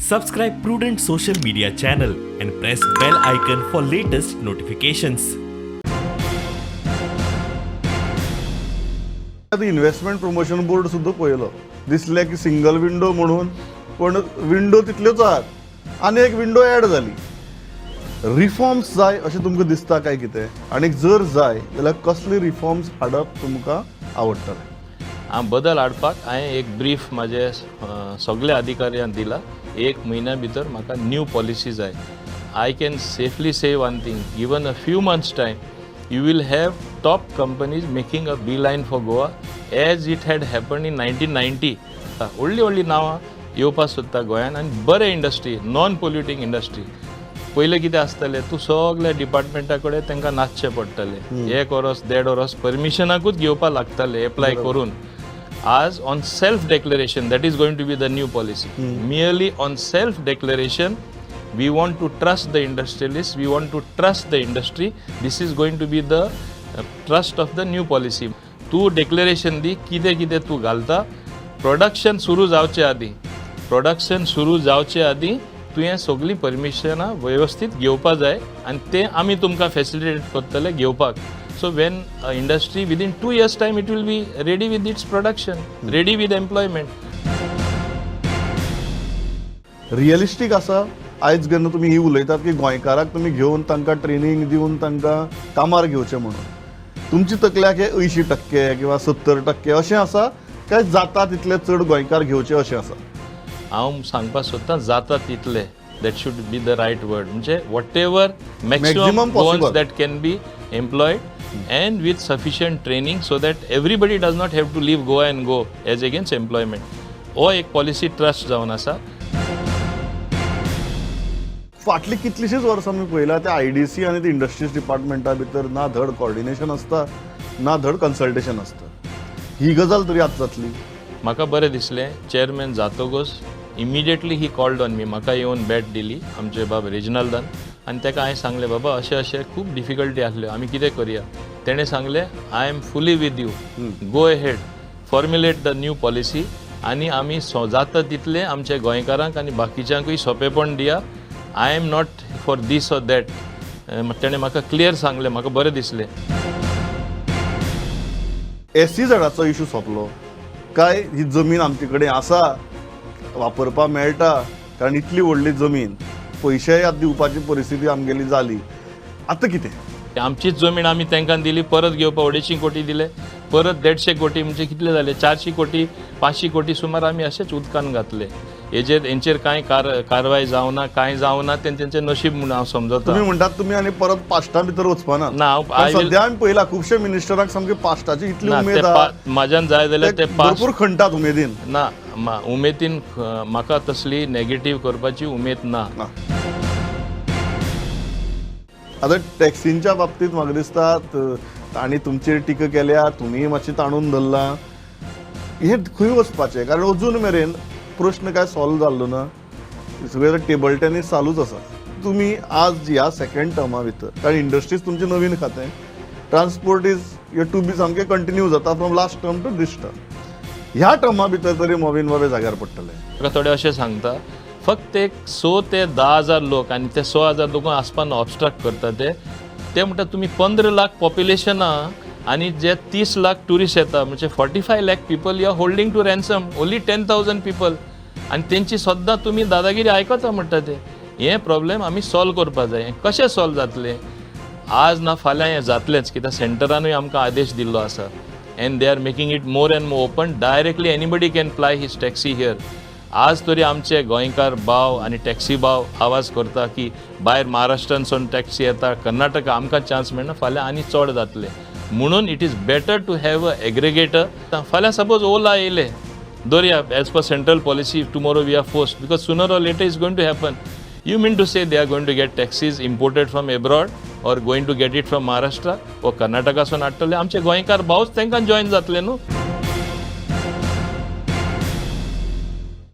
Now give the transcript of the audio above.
Subscribe Prudent social media channel and press bell icon for latest notifications. आतां investment promotion board सुद्दां पळयलो, दिसलें की सिंगल विंडो म्हणून, पण विंडो तितल्योच आहात आनी एक विंडो ऍड जाली. रिफॉर्म्स जाय अशें तुमकां दिसता काय कितें? आनी जर जाय जाल्यार कसले रिफॉर्म्स हाडप तुमकां आवडटलें? हांव बदल हाडपाक हांवें एक ब्रीफ म्हाजे सगल्या अधिकाऱ्यांक दिला. एक म्हयन्या भितर म्हाका न्यू पॉलिसी जाय. I can safely say one thing: given a few months' time, you will have top companies making a beeline for Goa, as it had happen in 1990. व्हडलीं व्हडलीं नांवां येवपाक सोदता गोंयान आनी बरें इंडस्ट्री, नॉन पोल्युटींग इंडस्ट्री. पयलें कितें आसतलें, तूं सगल्या डिपार्टमेंटा कडेन तांकां नाचचें पडटलें. एक वरस, देड वरस परमिशनाकूच घेवपाक लागतालें एप्लाय करून. आज on self declaration, that is going to be the new policy. Merely on self declaration. We want to trust the industrialist, we want to trust the industry. This is going to be the trust of the new policy. तूं declaration दी, कितें कितें तूं घालता. Production सुरू जावचे आदीं, production सुरू जावचे आदीं तुवें सगळीं परमिशनां वेवस्थीत घेवपा जाय आनी तें आमी तुमकां फेसिलिटेट करतले घेवपाक. So when industry, within 2 years' time, it will be ready with its production, ready with employment. Realistic आसा आयज जेन्ना तुमी ही उलयतात की गोंयकाराक तुमी घेवन तांकां ट्रेनींग दिवन तांकां कामार घेवचें म्हणून, तुमची तकल्याक हे 80% किंवा 70% अशें आसा काय जाता तितले चड गोंयकार घेवचे अशें आसा? हांव सांगपाक सोदतां, जाता तितले, that should be the right word. म्हणजे what ever maximum Maximum possible. That can be employed and with sufficient training, so that everybody does not have to leave Goa and go as against employment. हो एक policy trust जावन आसा. फाटलीं कितलींशींच वर्सां आमी पळयला, ते आयडीसी आनी ते इंडस्ट्रीज डिपार्टमेंटा भितर ना धड कॉर्डिनेशन आसता, ना धड कन्सल्टेशन आसता. ही गजाल तरी आतां जातली? म्हाका बरें दिसलें, चेअरमॅन जातकच immediately he called on me. म्हाका येवन भेट दिली आमचे बाब रेजिनाल्दान आनी ताका हांवें सांगलें, बाबा, अशें अशें खूब डिफिकल्टी आसल्यो, आमी कितें करया? तेणें सांगलें, "I am fully with you. Go ahead, formulate the new policy आनी आमी जाता तितलें आमच्या गोंयकारांक आनी बाकीच्यांकूय सोंपेपण दिया. I am not for this or that." तेणें म्हाका क्लियर सांगलें, म्हाका बरें दिसलें. एसईझेडाचो इशू सोंपलो काय ही जमीन आमचे कडेन आसा, वापरपाक मेळटा? कारण इतली व्हडली जमीन, पयशेय आतां दिवपाची परिस्थिती आमगेली जाली, आतां कितें? आमचीच जमीन आमी तांकां दिली, परत घेवपाक 250 कोटी दिले, परत 150 कोटी, म्हणजे कितले जाले? 400 कोटी, 500 कोटी सुमार आमी अशेच उदकान घातले. हेजेर हेंचेर कांय कारवाय जावना, कांय जावना. तें तेंचें नशीब म्हणून हांव समजता. तुम्ही म्हणटात, तुमी आनी परत पास्टा भितर वचपाना? ना, हांव पण I will- सध्या आमी पळयला, खुबशे मिनिस्टरांक सामके पास्टाची इतली ना, उमेद ते आहा. म्हाज्यान जाय जाल्यार ते ते पास भरपूर खणटात उमेदीन. ना, उमेदीन म्हाका तसली नेगेटीव करपाची उमेद ना. ना. आतां टॅक्सींच्या बाबतींत म्हाका दिसता तांणी तुमचेर टिका केल्या, तुमी मातशी ताणून धरलां. हें खंय वचपाचें? कारण अजून मेरेन प्रश्न काय सॉल्व जाल्लो ना. सगळें टेबल टेनीस चालूच आसा. तुमी आज ह्या सेकंड टर्मा भितर, कारण इंडस्ट्रीज तुमचें नवीन खातें, transport is yet to be सामकें कंटिन्यू जाता from last term to this term, ह्या टर्मा भितर तरी मोविन बाबे जाग्यार पडटले? म्हाका थोडे अशें सांगता, फक्त एक 6 ते 10 हजार लोक आनी ते 6 हजार लोक आसपान ऑबस्ट्रक्ट करता. ते ते म्हणटा, तुमी 15 लाख पॉप्युलेशन आहा आनी जे 30 लाख ट्युरिस्ट येता, म्हणजे 45 lakh people you are holding to ransom, only 10,000 people, आनी तेंची सद्दां तुमी दादागिरी आयकता म्हणटा ते. हें प्रॉब्लेम आमी सॉल्व करपा जाय. हें कशें सॉल्व जातलें? आज ना फाल्यां हें जातलेंच, कित्याक सेंटरानूय आमकां आदेश दिल्लो आसा and they are making it more and more open. Directly anybody can ply his taxi here. आज तरी आमचे गोंयकार भाव आनी टॅक्सी भाव आवाज करता की भायर महाराष्ट्रांसून टॅक्सी येता, कर्नाटका, आमकां चान्स मेळना. फाल्यां आनी चड जातले. म्हणून it is better to have a aggregator. फाल्यां सपोज ओला येयले दरया, as per central policy, tomorrow we are forced, because sooner or later is going to happen. You mean to say they are going to get taxis imported from abroad or going to get it from Maharashtra or कर्नाटकासून हाडटले? आमचे गोंयकार भावच तांकां join जातले न्हू?